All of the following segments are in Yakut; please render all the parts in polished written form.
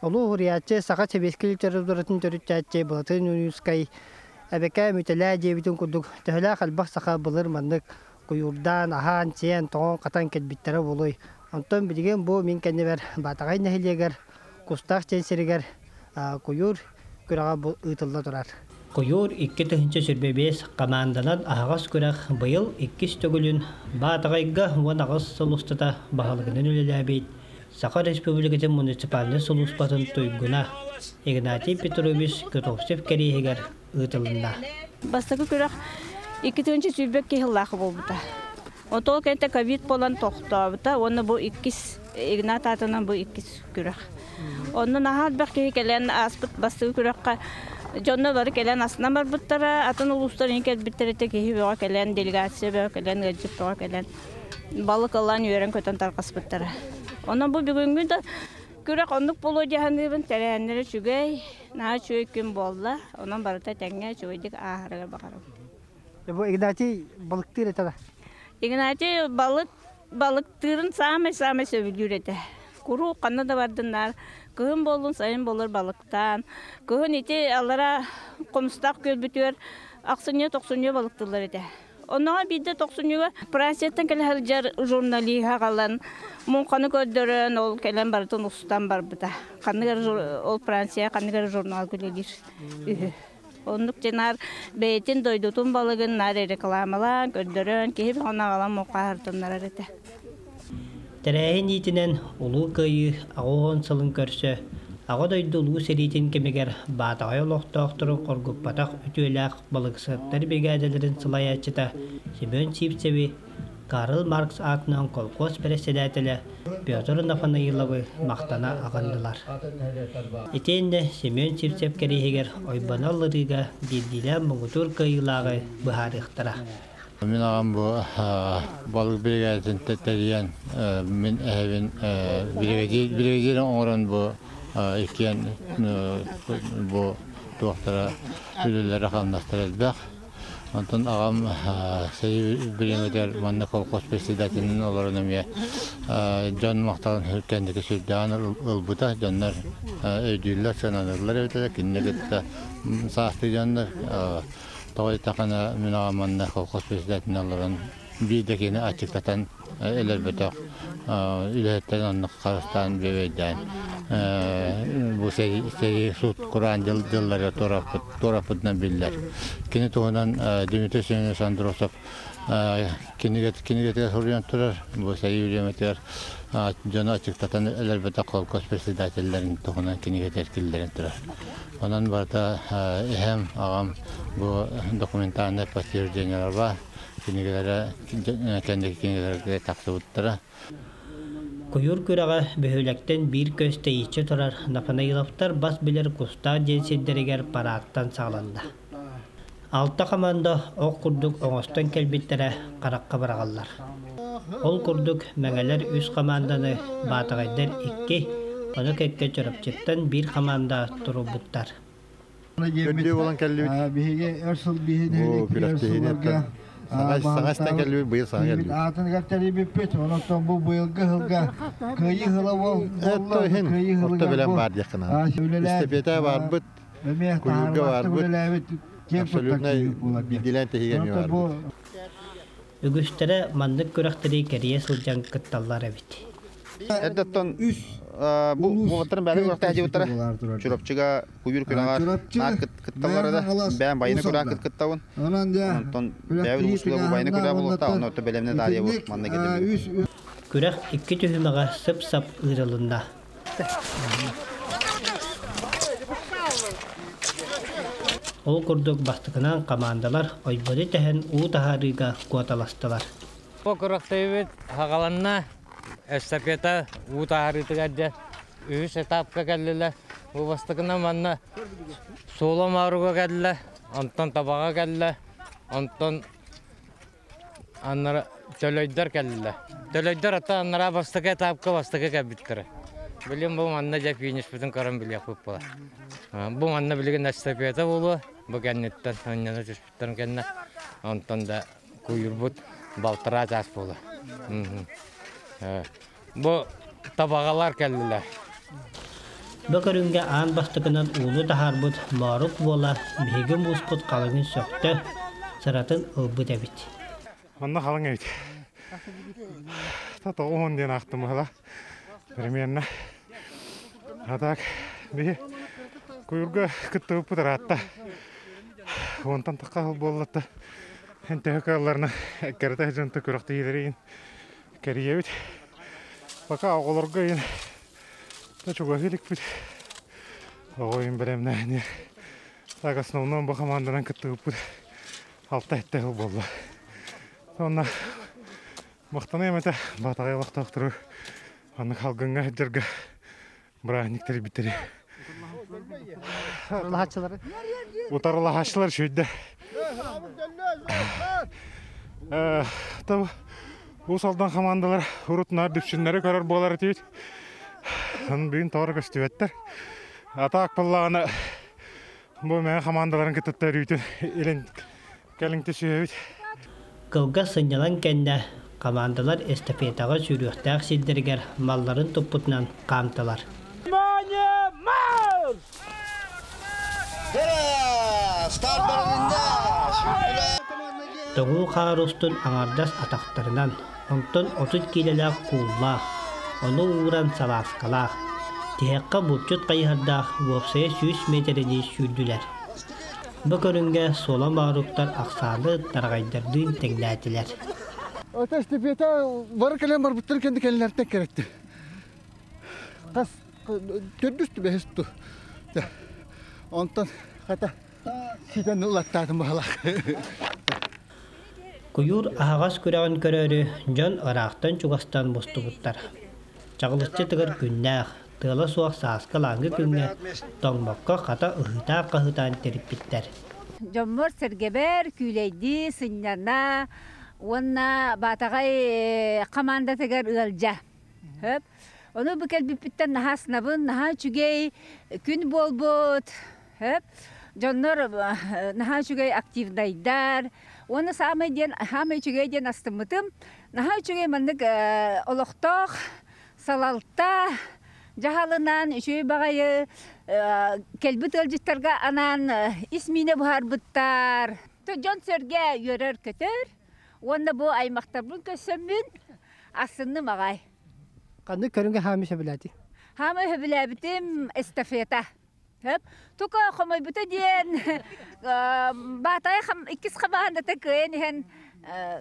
Улуу уһуруйааччы, саха сэбиэскэй литературатын төрүттээччи Былатыан Ойуунускай эбэкээ Мүтэлээ диэбитин курдук төһөлөөх элбэх саха былыр маннык куйуурдаан, аһаан-сиэн, тоҥон-хатан кэлбиттэрэ буолуой. Онтон билигин бу мин кэннибэр Баатаҕай нэһилиэгэр Кустаах диэн сиригэр куйуур күрэҕэ бу ыытылла турар. Куйуур 2025 хамаанданан аһаҕас күрэх быйыл иккис төгүлүн Баатаҕайга 18 сыл устата баһылыгынан үлэлээбит Саха Республикатын муниципальнай сулууспатын туйгуна Игнатий Петрович Готовцев кэриэһигэр ыытылынна. Бастакы күрэх 2022 киһи буолбута. Отол кэнтэ ковид буолан тохтообута уонна бу иккис Игнат аатынан бу иккис күрэх. Онно наһаа элбэх киһи кэлэн ааспыт бастакы күрэххэ дьонно бары кэлэн астынан барбыттара, атын улуустар кэлбиттэр этэ киһи бөҕө кэлэн, делегация бөҕө кэлэн, ыалдьыт бөҕө кэлэн балык ылан үөрэн-көтөн тарҕаспыттара. Онон бу бүгүҥҥү да күрэх оннук буолуо дии саныыбын, тэрээһиннэрэ үчүгэй, наһаа үчүгэй күн буолла, онон барыта тэҥҥэ үчүгэйдик ааһарыгар баҕарабын. Бу Игнатий балыктыыр этэ да? Игнатий балык балыктыырын саамай-саамай сөбүлүүр этэ. Куруук ханна да бардыннар, кыһын буоллун, сайын буоллар балыктаан. Кыһын ити аллара Хомустаах күөлбүтүгэр ахсынньы-тохсунньу балыктыыллар этэ. Онноҕо биирдэ тохсунньуга Францияттан кэлэ сылдьар журналиһа аҕалан муҥханы көрдөрөн, ол кэлэн барытын устан барбыта. Ханнык эрэ ол Франция ханнык эрэ журналга үлэлиир үһү. Оннук дьэ бэйэтин дойдутун балыгын наар рекламалаан, көрдөрөн, киһи бөҕөнү аҕалан муҥха аһартыннарар этэ. Тэрээһин иитинэн Улуу Кыайыы 80 сылын көрсө Аҕа дойду Улуу сэриитин кэмигэр Баатаҕай олохтоохторун хоргуппатах үтүөлээх балыксыттар биригээдэлэрин салайааччыта Семен Сивцеви Карл Маркс аатынан колхоз бэрэссэдээтэлэ Петр Нафанаиловы махтана аҕыннылар. Итиэннэ Семен Сивцев кэриэһигэр ойбоно алларыыга биирдиилээн муҥутуур кыайыылааҕы быһаарыахтара. Мин аҕам бу балык биригээдэтин тэрийэн, мин эһэбин биригэдьиир оҥорон бу иккиэн бу туохтара үлэлэрэ-хамнастара элбэх. Онтон аҕам сэрии бириэмэтигэр манна колхоз председателинэн олорон эмиэ дьон махталын кэнники сүрдээҕин ылбыта. Дьоннор өйдүүллэр, сыаналыыллар эбит кинини кытта саастыы дьоннор тоҕо диэтэххинэ мин аҕам манна колхоз председателинэн олорон биир да киһини аччыктатан өлөрбөтөх үлэһиттэрин оннук харыстаан бүөбэйдээн бу сэрии суут кураан дьылларга туораппытынан биллэр. Кини туһунан Дмитрий Семенович Андросов кинигэтигэр суруйан турар. Бу сэрии бириэмэтигэр дьону аччыктатан өлөрбөтөх холкуос председателлэрин туһунан кинигэтигэр киллэрэн турар. Онон барыта эһэм, аҕам бу документальнай подтверждениелар бар. Кинигэлэрэ кэнники кинигэлэргэ тахсыбыттара. Куйуур күрэҕэ бөһүөлэктэн биир көс тэйиччи турар Нафанаиловтар бас билэр Кустаах диэн сирдэригэр параадтан саҕаланна. Алта хамаанда ох курдук оҥостон кэлбиттэрэ харахха быраҕаллар. Ол курдук Мэҥэлэр үс хамаанданы, Баатаҕайдар икки, ону кэккэ Чурапчыттан биир хамаанда туруорбуттар. Көрдүү буолан кэллибит. Биһиги өр сыл биһиги Бу күрэхтэһиини саҥа саҥа истэн кэллибит, быйыл саҥа кэллибит. Аатыныгар тэрийбиппит. Онон бу быйылгы сылга кыайыы сыла буолла. Кыайыы Орто бэлэм баар диэххэ наада. Эстафета баарбыт, куйуурга баарбыт, абсолютно биирдиилээн тэһиигэ эмиэ баарбыт. Үгүстэрэ маннык күрэхтэри кэрийэ сылдьан кытталлар эбит. Эрдэттэн бу уолаттарын бэйэлэрин күрэхтэһэ Чурапчыга куйуур күрэҕэр наар кытталлара да бэйэм байыны күрэҕэр кыттабын. Онтон бэйэбит уустуга бу байыны күрэҕэ буолуохтаах, онно орто бэлэмнэ таарыйа бу манна кэллим. Күрэх икки түһүмэҕэ сып-сап ыытылынна. Ол курдук бастакынан хамаандалар ойбону тэһэн уу таһаарыыга куоталастылар. Бу күрэхтэһиибит хаҕаланна. Эстафета уу таһаарыытыгар дьэ үһүс этапка кэллилэр. Бу бастакынан манна Суола Мааруга кэллэ, онтон Табаҕа кэллэ, онтон Аннара Төлөйдөр кэллилэр. Төлөйдөр ата аннараа бастакы этапка бастакы кэлбиттэрэ. Билим бу манна дьэ финишпитин көрөн билиэхпит буолар. Бу манна билигин эстафета буолуо. Бу кэнниттэн анньана түспүттэрин кэннэ онтон да куйурбут балтараа чаас буолар. Бу табаҕалар кэллилэр. Бу көрүҥҥэ аан бастакынан ууну таһаарбыт Моорук буола биһиги мууспут халыҥын сөхтө, сыратын ылбыт эбит. Онно халыҥ эбит. Та 90 диэн аахтым быһыла. Примерно. А так, биһи куйурга кыттыбыппыт ыраатта. Онтон тахха сыл буоллатта. Эн төһө кыалларына кэрэтэ дьонто күрэхтэһиилэрин кэрийэбит. Пока оҕолорго иин та чугаһыы иликпит. Оҕо иин бэлэмнээһини. Так основном бу команданан кыттыбыппыт. Алта-сэттэ сыл буолла. Онно махтаныам этэ Баатаҕай олохтоохтору маннык халгыҥҥа сылдьарга бырааһынньык тэрийбиттэри. Утарылаһааччылары? Утарылаһааччылар үчүгэйдэр. Там Уус Алдан хамаандалар урут наар дүпсүннэри көрөр буолар этибит. Бүгүн тоҕо көстүбэттэр. Атаак буоллаҕына Бу мэҥэ хамаандаларын кытта өрүүтүн илин кэлиҥ түсүһэбит. Кылгас сынньалаҥ кэннэ хамаандалар эстафетаҕа сүүрүөхтээх сирдэригэр малларын туппутунан хаамтылар. Тоҥуу хаар устун аҥардас атахтарынан, онтон 30 киилэлээх кууллаах, ону ууран салааскалаах, тиһэххэ булчут хайыһардаах уопсайа 100 миэтэрэни сүүрдүлэр. Бу көрүҥҥэ суола мооруктар ахсааны тараҕайдардыын тэҥнээтилэр. Ата эстафета бары кэлэн барбыттар кэнди кэллэртэн кэрэттэ. Хас төрдүс түбэһис ту. Онтон хата ситэн ылаттаатым баһалаах. Куйуур аһаҕас күрэҕин көрөөрү дьон ыраахтан-чугастан мустубуттар. Чаҕылыччы тыгар күннээх, тыала суох сааскы ылааҥы күҥҥэ тоҥмокко хата ыһыытаан-хаһыытаан тириппиттэр. Дьоммор-сэргэбэр күүлэйдии, сынньана уонна Баатаҕай хамаандатыгар ыалдьа. Хөп. Ону бу кэлбиппиттэн наһаа астынабын, наһаа үчүгэй күн буолбут. Хөп. Дьоннор наһаа үчүгэй активнайдар. Уонна саамай диэн, саамай үчүгэй диэн астыммытым. Наһаа үчүгэй маннык олохтоох салалта дьаһалынан үчүгэй баҕайы кэлбит ыалдьыттарга анаан ис миинэ буһарбыттар. Дьон-сэргэ үөрэр-көтөр. Уонна бу аймахтарбын көрсөммүн Астынным аҕай. Ханнык көрүҥҥэ хаамыы сөбүлээтиҥ? Хаамыы сөбүлээбитим эстафета. Хөп. Тука хомойбута диэн Баатаайа иккис хамаандата кыайан иһэн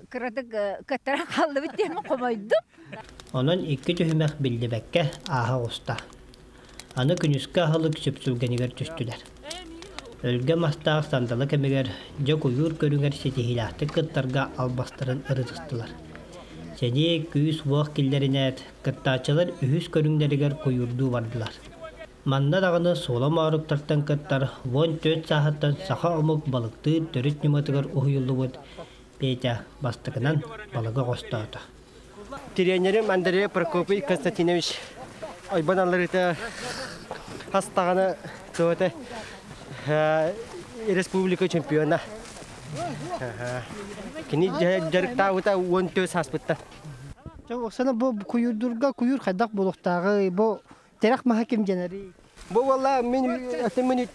кыратык кыттаран хааллыбыт диэн хомойдум. Онон икки түһүмэх биллибэккэ ааһа оҕуста. Аны күнүскү аһылык сүпсүлгэнигэр түстүлэр. Өлгөм астаах сандалы кэмигэр дьэ куйуур көрүҥэр ситиһиилээхтик кыттарга албастарын ырытыстылар. Сэниэ, күүс-уох киллэринээт, кыттааччылар үһүс көрүҥнэригэр куйуурдуу бардылар. Манна даҕаны суола мооруктартан кыттар 14 сааһыттан саха омук балыктыыр төрүт ньыматыгар уһуйуллубут Петя бастакынан балыгы хостоото. Тириэньэрим Андрей Прокопий Константинович ойбон алларыыта хастаҕына туота республика чемпиона. Кини дьарыктаабыта 14 сааспыттан. Оксана, бу куйуурдурга куйуур хайдах буолуохтааҕый? Бу тирэх маһа ким дьэнэрий? Бу буолла мин мин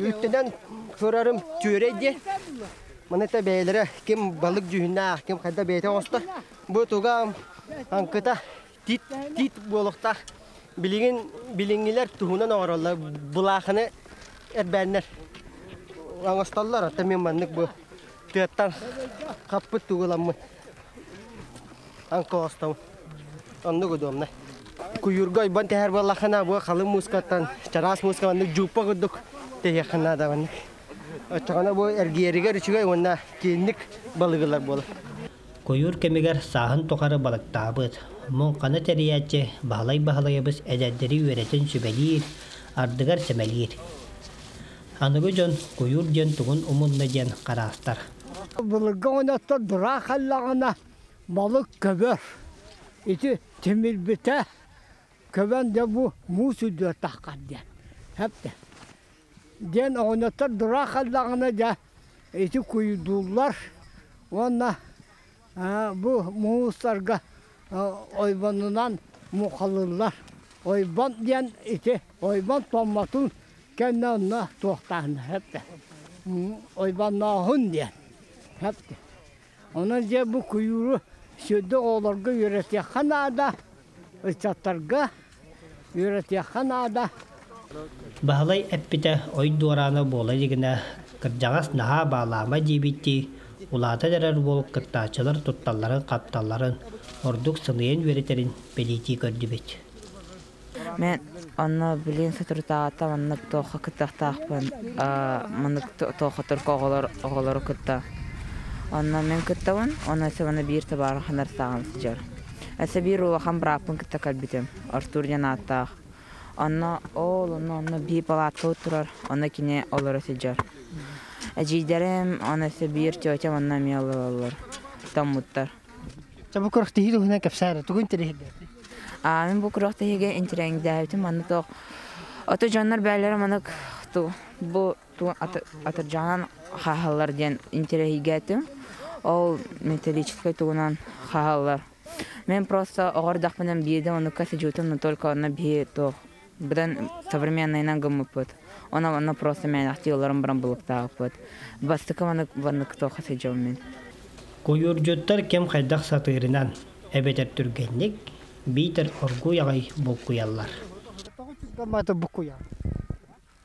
үттэнэн көрөрүм түөрэй диэн. Маны та бэйэлэрэ ким балык дьүһүннээх, ким хайда бэйэтэ оҥостор. Бу туга аҥкыта тиит тиит буолуохтаах. Билигин билиҥҥилэр туһунан оҥороллор былаахыны эрбээннэр оҥостоллор. Оттон мин маннык бу тыаттан хаппыт тугуламмын аҥка оҥостобун. Оннук удобно. Куйуурга ойбон тэһэр буоллаххына бу халыҥ муускаттан чараас мууска маннык дьууппа курдук тэһиэххин наада маннык. Оччоҕуна бу эргийэригэр үчүгэй уонна киэҥник балыгылар буолар. Куйуур кэмигэр сааһын тухары балыктаабыт, муҥханы тэрийээччи Баһылай Баһылайабыс эдэрдэри үөрэтэн сүбэлиир, ардыгар сэмэлиир. Аныгы дьон куйуур диэн тугун умунна диэн хараастар. Былыргы оҕонньоттор дураа халлаҕына балык көбөр. Ити тимирбитэ көбөн дьэ бу муус үрдүгэр таххар диэн. Хэптэ. Диэн оҕонньоттор дураа халлаҕына дьэ ити куйдууллар уонна бу муустарга ойбонунан муҥхалыыллар. Ойбон диэн ити ойбон томмотун кэннэ онно туохтаан хэпте. Ойбоннооһун диэн хэпте. Онон дьэ бу куйууру сүрдэ оҕолорго үөрэтиэххэ наада, ыччаттарга үөрэтиэххэ наада. Баһылай эппитэ ой дуораана буола илигинэ, кырдьаҕас наһаа баалаама диэбиттии, улаатан эрэр уол кыттааччылар тутталларын-хапталларын, ордук сыныйан үөрэтэрин бэлиэтии көрдүбүт. Мен онно билин соторутааҕыта маннык туохха кыттыахтаахпын маннык туохха турка оҕолор оҕолору кытта онно мен кыттабын онно өссө биир табаарым ханарсааҕым сылдьар өссө биир улахан бырааппын кытта кэлбитим Артур диэн ааттаах онно ол онно онно биир палатка турар онно кини олоро сылдьар эдьиийдэрим онно өссө биир тетям онно эмиэ олороллор томмуттар Чэ бу күрэхтэһии туһунан кэпсээ эрэ, тугу интэриэһиргээтиҥ? Мин бу күрэхтэһиигэ интэриэһиргээбитим манна туох ото дьоннор бээлэрэ маннык бу атырдьаҕынан хааһаллар диэн интэриэһиргээтим. Ол металлическай тугунан хааһаллар. Мен просто оҕо эрдэхпинэ биирдэ оннукка сидьуутум, но только онно биһи туох быдан современныйынан гыммыппыт. Онно онно просто мээнэхтии олорон баран булуктаабыппыт. Бастакы маннык маннык туохха сылдьабын мин. Куйуурдьуттар ким хайдах сатыырынан, эбэтэр түргэнник, биитэр оргууй аҕай булкуйаллар. Буккуйа.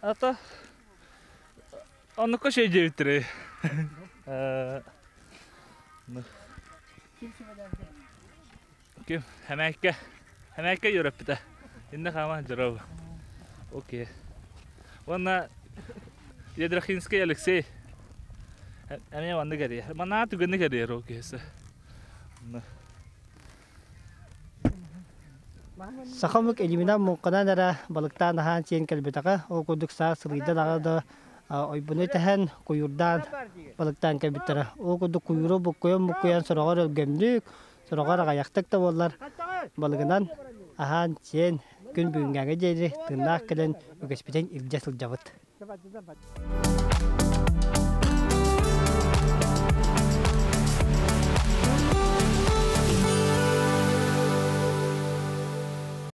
Ата оннукка şey диэбиттэрэ. Ким хэмээккэ хэмээккэ үөрэппитэ. Иннэ хаама дьоруо. Окей. Уонна Ядрахинский Алексей эмиэ маннык эрийэр. Манаа түгэнник эрийэр ол киһиси. Саха омук илиминэн муҥханан эрэ балыктаан аһаан сиэн кэлбэтэҕэ. Ол курдук саас сылыйдан аҕа да ойбону тэһэн, куйуурдаан балыктаан кэлбиттэрэ. Ол курдук куйууру буккуйан-буккуйан сороҕор өлгөмнүк, сороҕор аҕыйахтык да буоллар балыгынан аһаан-сиэн күн бүгүҥҥээҥи диэри тыыннаах кэлэн үгэспитин илдьэ сылдьабыт.